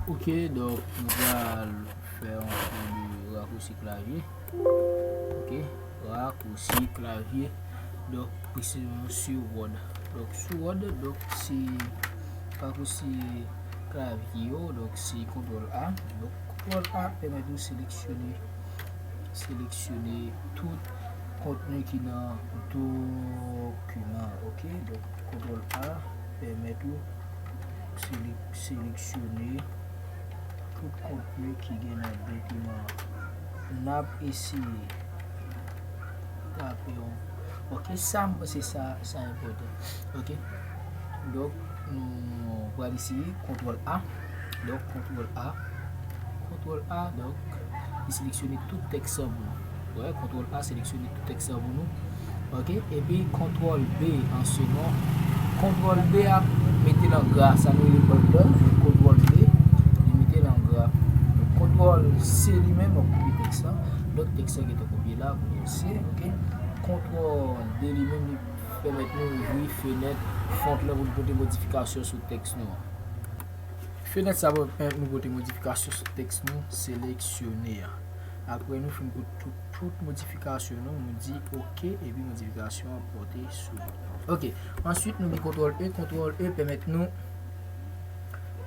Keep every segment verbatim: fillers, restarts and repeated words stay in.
Ok, donk nou pral fè yon kou de rakousi klavye. Ok, rakousi klavye. Donk, presizeman sou Word. Donk, sou Word, donk, se rakousi klavye yo, donk, se kontwòl A. Donk, kontwòl A pèmèt nou seleksyone, seleksyone tout kontni ki nan dokiman, ok? Donk, kontwòl A pèmèt ou selek-, seleksyone tout kontni ki gen nan dokiman an. N ap eseye tape yon. Ok, sa, m panse sa, sa enpòtan. Ok. Donk, nou pral eseye kontwòl A. Donk, kontwòl A. Kontwòl A, donk, li seleksyone tout tèks lan pou nou. Wè, kontwòl A seleksyone tout tèks lan pou nou. Ok, epi kontwòl B an segon. Kontwòl B a mete l an gra, sa nou rele bold. Kontwòl B, li mete l an gra. Donk, kontwòl C li menm, w ap kopi tèks lan. Donk, tèks lan gentan kopye la, kontwòl C, ok. Kontwòl D li menm, li pèmèt nou ouvri fenèt font lan pou nou pote modifikasyon sou tèks nou an. Fenèt sa va pèmèt nou pote modifikasyon sou tèks nou seleksyone a. Apre nou fin pote tout, tout modifikasyon nou, nou di ok, epi modifikasyon an pote sou. Ok, answit nou gen kontwòl E. Kontwòl E pèmèt nou,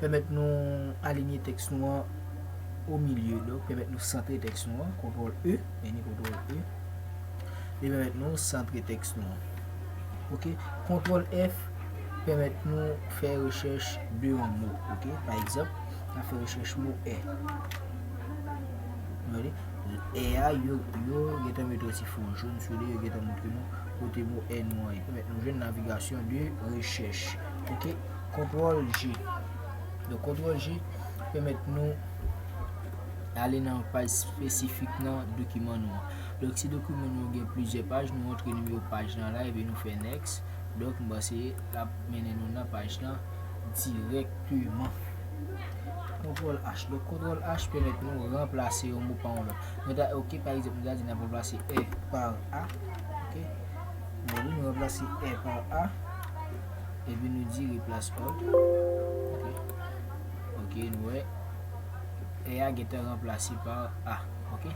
pèmèt nou alinye tèks nou an o milye, donk pèmèt nou santre tèks nou an, kontwòl E, men ni kontwòl E. Li pèmèt nou santre tèks nou an. Ok, kontwòl F pèmèt nou fè rechèch de yon mo, ok? Pa egzanp, n ap fè rechèch mo è. Gade, è a, yo, yo gentan mete yon ti fon jòn sou li, yo gentan montre nou kote mo è nou an ye. Pèmèt nou jwenn navigasyon de rechèch. Ok, kontwòl G. Donk, kontwòl G pèmèt nou ale nan paj espesifik nan dokiman nou an. Donk, si dokiman nou an gen plizyè paj, nou antre nimewo paj lan la, epi nou fè next. Donk, m panse l ap mennen nou nan paj lan dirèkteman. Kontwòl H. Donk, kontwòl H pèmèt nou ranplase yon mo pa yon lòt. Nou ta, ok, pa egzanp, nou ta di n ap ranplase è pa a. Ok? Nou, nou ranplase è pa a. Epi nou di replace all. Ok. Ok, nou wè. È a gentan ranplase pa a. Ok.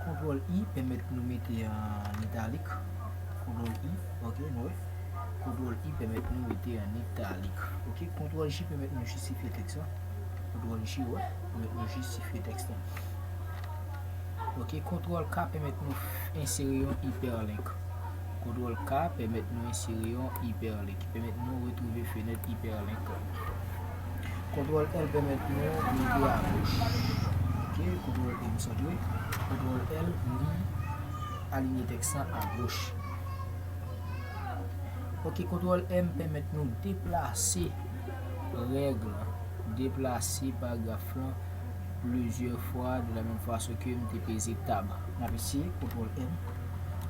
Kontwòl I pèmèt nou mete an italik. Kontwòl I, ok, nou wè. Kontwòl I pèmèt nou mete an italik. Ok, kontwòl J pèmèt nou jistifye tèks la. Kontwòl J, wè, pèmèt nou jistifye tèks la. Ok, kontwòl K pèmèt nou f-, ensere yon hyperlink. Kontwòl K pèmèt nou ensere yon hyperlink. Pèmèt nou retwouve fenèt hyperlink la. Kontwòl L pèmèt nou mete agoch. Ok, kontwòl M santre. Kontwòl L, li alinye tèks la agoch. Ok, kontwòl M pèmèt nou deplase règ lan, deplase paragraf lan plizyè fwa de la menm fason ke m te peze tab. N ap eseye kontwòl M.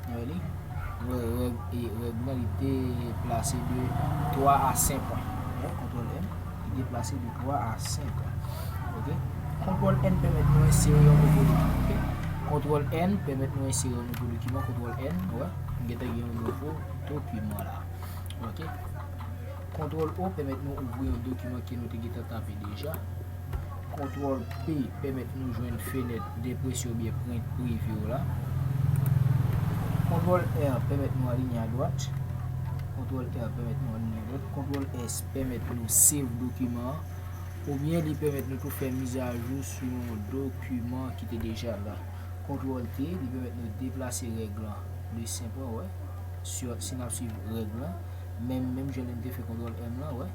Nou wè li? Wè, règ, e règ lan, li deplase de twa a senk pwen. Wè, kontwòl M, li deplase de twa a senk pwen. Ok? Kontwòl N pèmèt nou ensere yon nouvo dokiman. Ok? Kontwòl N pèmèt nou ensere yon nouvo dokiman. Kontwòl N, wè, nou gentan gen yon nouvo dokiman la. Ok? Kontwòl O pèmèt nou ouvri yon dokiman ke nou te gentan tape deja. Kontwòl P pèmèt nou jwenn fenèt denpresyon oubyen print preview la. Kontwòl R pèmèt nou alinye adwat. Kontwòl R pèmèt nou alinye adwat. Kontwòl S pèmèt nou save dokiman an. Oubyen li pèmèt nou tou fè mizajou sou yon dokiman ki te deja la. Kontwòl T, li pèmèt nou deplase règ lan de senk pwen, wè. Si, si n ap swiv règ lan, menm, menm jan lè n te fè kontwòl M lan, wè.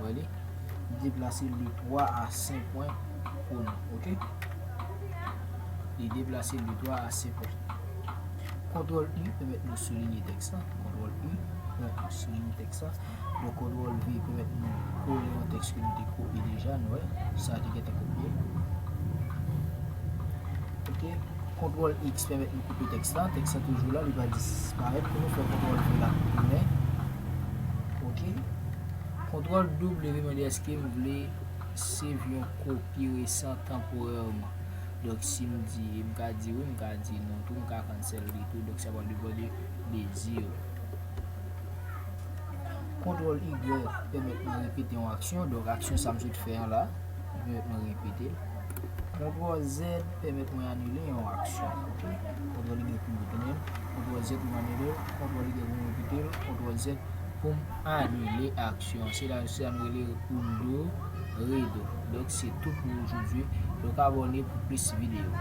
Wè li? Li deplase l de twa a senk pwen pou nou, ok? Li deplase l de twa a senk pwen. Kontwòl U pèmèt nou soulinye tèks lan. Kontwòl U pèmèt nou soulinye tèks lan. Donk, kontwòl V pèmèt nou kole yon tèks ke nou te kopye deja, nou wè, sa te gentan kopye. Ok, kontwòl X pèmèt nou koupe tèks lan, tèks lan toujou la, li pa disparèt. Pou nou fè kontwòl V la tounen. Ok, kontwòl W mande èske m vle save yon kopi resan tanporèman. Donk, si m di, m ka di wi, m ka di non tou, m ka cancel li tou. Donk, sa pral depann de dezi w. Kontwòl Y pèmèt mwen repete yon aksyon. Donk, aksyon sa m sot fè an la, li pèmèt mwen repete l. Kontwòl Z pèmèt mwen anile yon aksyon. Ok? Kontwòl Y pou m retounen l. Kontwòl Z pou m anile l. Kontwòl Y pou m repete l. Kontwòl Z pou m anile aksyon. Se la, se sa nou rele roulo redo. Donk, se tout pou jodi. Donk, abòne pou plis videyo.